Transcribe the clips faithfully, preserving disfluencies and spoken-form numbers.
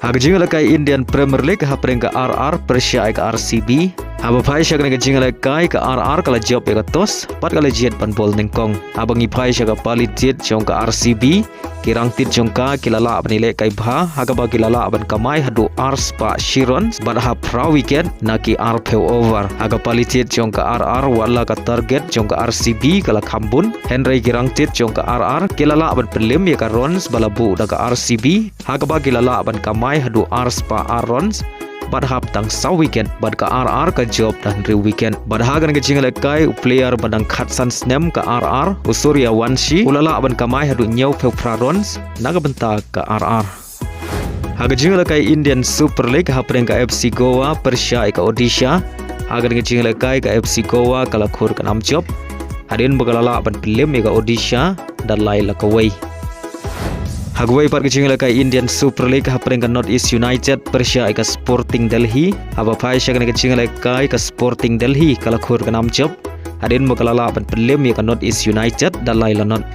Ha ka jingïalehkai Indian Premier League, hapdeng ka R R pyrshah ïa ka R C B. Haba phai sha kane ka jingïalehkai, ka R R ka la jop ïa ka toss bad ka la jied ban bol nyngkong. Haba ngi phai sha ka pali jied jong ka R C B, ki rangtit jong ka ki la lah ban ïalehkai bha, ha kaba ki la lah ban kamai haduh ar spah shi runs bad hap phra wicket na ki arphew over. Ha ka pali jied jong ka R R, wat la ka target jong ka R C B ka la kham bun, hynrei ki rangtit jong ka R R ki la lah ban pynlem ïa ka runs ba la buh da ka R C B, ha kaba ki la lah ban kamai haduh ar spah ar runs bad hap tang saw wicket, bad ka R R ka jop da hynriew wicket. Bad ha kane ka jingïalehkai, u player ba dang khatsan snem ka R R, u Suryawanshi, u la lah ban kamai haduh hynñiewphew phra runs na ka bynta ka R R. Ha ka jingïalehkai Indian Super League, hapdeng ka F C Goa pyrshah ïa ka Odisha. Ha kane ka jingïalehkai, ka F C Goa ka la khur ka nam jop, hadien ba ka la lah ban pynlem ïa ka Odisha da lai la kawei. Ha kawei pat ka jingïalehkai Indian Super League, hapdeng ka North East United pyrshah ïa ka Sporting Delhi. Haba phai sha kane ka jingïalehkai, ka Sporting Delhi ka la khur ka nam jop, hadien ba ka la lah ban pynlem ïa ka North East United da lai la not.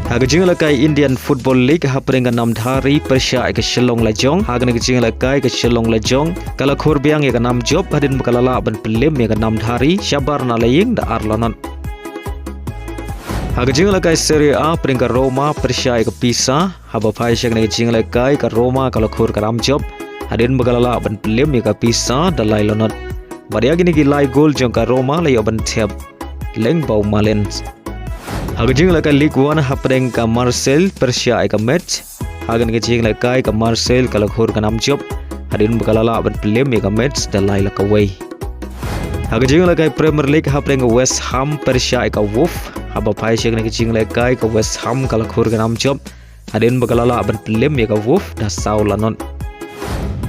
Ha ka jingïalehkai Indian Football League, hapdeng ka Namdhari pyrshah ïa ka Shillong Lajong. Ha kane ka jingïalehkai, ka Shillong Lajong ka la khur biang ïa ka nam jop, hadien ba ka la lah ban pynlem ïa ka Namdhari shabar na la ïing da ar la not. Ha ka jingïalehkai Serie A, hapdeng ka Roma pyrshah ïa ka Pisa. Haba phai sha kane ka jingïalehkai, ka Roma ka la khur ka nam jop, hadien ba ka la lah ban pynlem ïa ka Pisa da lai la not. Bad ïa kine ki lai gol jong ka Roma la ïoh ban thep lyngba u Malen. Ha ka jingïalehkai Ligue One, hapdeng ka Marseille pyrshah ïa ka Metz. Ha kane ka jingïalehkai, ka Marseille ka la khur ka nam jop, hadien ba ka la lah ban pynlem ïa ka Metz da lai la kawei. Ha ka jingïalehkai Premier League, hapdeng ka West Ham pyrshah ïa ka Wolves. Haba phai sha kane ka jingïalehkai, ka West Ham ka la khur ka nam jop, hadien ba ka la lah ban pynlem ïa ka Wolves da saw la not.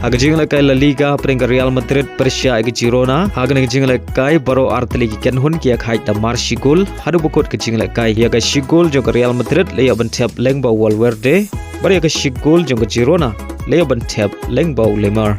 Ha ka jingïalehkai La Liga, hapdeng ka Real Madrid pyrshah ïa ka Girona. Ha kane ka jingïalehkai, baroh artylli ki kynhun ki ïakhaid da mar shi gol haduh ba kut ka jingïalehkai. Ïa ka shi gol jong ka Real Madrid la ïoh ban thep lyngba u Valverde, bad ïa ka shi gol jong ka Girona la ïoh ban thep lyngba u Lemar.